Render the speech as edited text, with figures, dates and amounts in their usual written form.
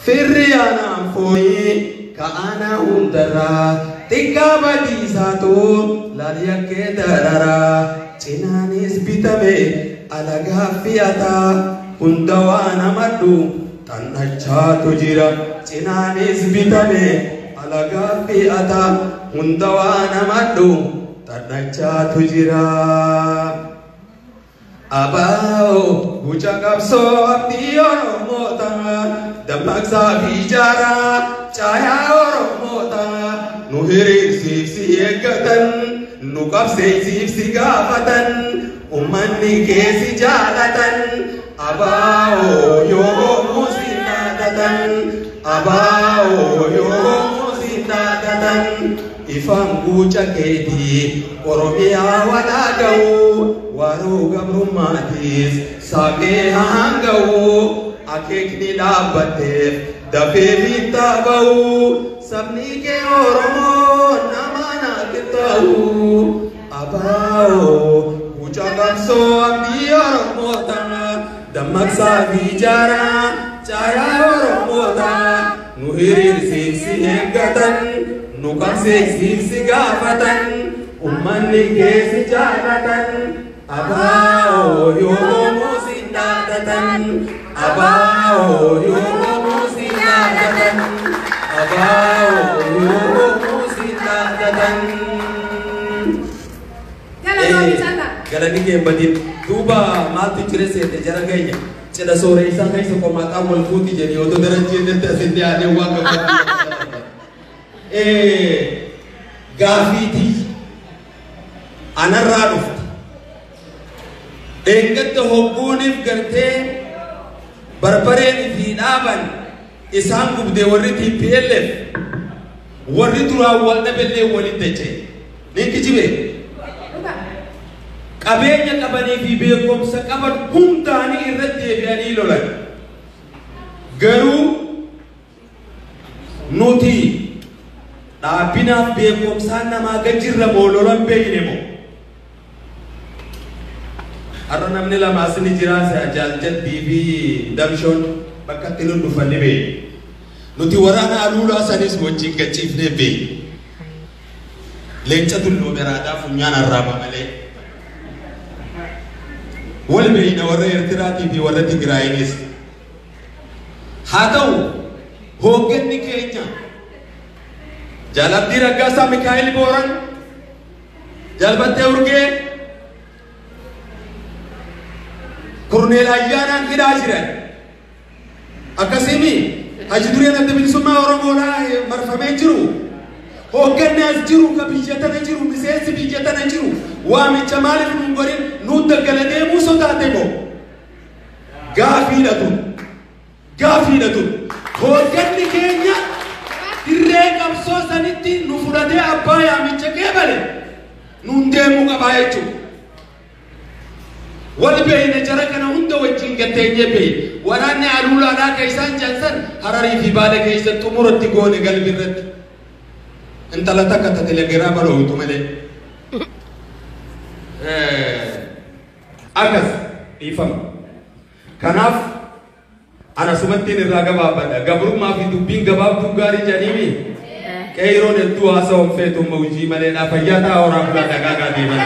Firri aanaan foonii ka'ana hundarraa xiqqaa badiisaatu laal yakkee dararaa cinaanis bitame alagaa fi'ataa hunda waan amadhu xannachaatu jira cinaanis bitame alagaa fi'ataa hunda waan amadhu xannachaatu jira. Abaa'oo guca qabsoo abdii Oromoota dammaqsaa fi ijaaraa caayaa Oromoota nu hiriirsiif si eeggatan nu qabseessiif si gaafatan ummanni keessi jaalatan abaa'oo yoomuu si dhaadatan abaa'oo yoomuu si dhaadatan ifaan guuca keetii Oromiyaa walaa ga'u waruu gabrummaatiis saaqee hanga'u akeekni dhaabbatteef dafee fiixaa ba'u sabni kee Oromoo nama naaf ta'u abaa'oo guuca qabsoo abdii Oromoota dammaqsaa fi ijaaraa caayaa Oromoota nu hiriirsiif si eeggatan nu qabseessiif si gaafatan ummanni keessi jaalatan abaa'oo yoomuu si dhaadatan abaa'oo yoomuu si dhaadatan abaa'oo yoomuu si dhaadatan. Galatoomi callaa. Galanni kee hin badin. Duuba maaltu jira seete jara keenya cidha sooreessaa keessa qomaxaa wal fuuti jedhi otoo darajjii irratti asitti yaadee waan gabbaa. Gaafiitii anarraa dhufte. Dheengadda hogguuniif gartee barbareen fi dhaaban isaan gubdee warri TPLF warri duraan wal dhabellee walitti dacha'e. Ni kijibee? Dhugaa. Qabeenya qabanii fi beekumsa qaban hundaanii irratti deebi'anii lolan. Garuu nuti dhaabbinaaf beekumsaan namaa gajjirra moo lolan beekne moo? Har'a namni lama as ni jira Jaaljaddii fi Damshoon bakka itti nu dhufan ni beekne. Nuti waraana aluulaa sanis wajjin gachiifnee beekne. Leenca tulloome raadaa funyaan arraaba malee. Wal beeyna warra Eertiraatii fi warra Tigraayinis. Haa ta'u hoogganni keenya Jaal Abdii Raggaasaa Mikaa'el Booran Jaalbattee Urgee Korneel Ayyaanaan hidhaa jiran. Akkasiimi Haji Dureen Adda Bilisummaa Oromoodhaa marfamee jiru. Hoogganni as jiru ka biyya tana jiru miseensi biyya tana jiru waamicha maaliif nun godhin nuun daggala deemuu sodaate moo? Gaafiidha tun. Gaafiidha tun. Hoogganni keenya dirree qabsoo sanitti nu fudhatee abbaa yaamicha qeebale nuun deemuu qabaa jechuudha. Wal beeyne jara kana hunda wajjin gatteenyee beeyne. Waraanni aluulaadhaa ka isaan jansan Hararii fi Baale keessa xumuratti goone galmi irratti. Intala takka ta telegiraama dhoowwitu malee. Akkas dhiifama. Kanaaf ana sumattiin irraa gabaabbadha. Gabrummaa fi dubbiin gabaabduu gaarii jedhaniimi. Qeeroon hedduu haasawwan feetumma hojii maleedha. Fayyaa ta'a horaa bulaa dagaagaa deeman.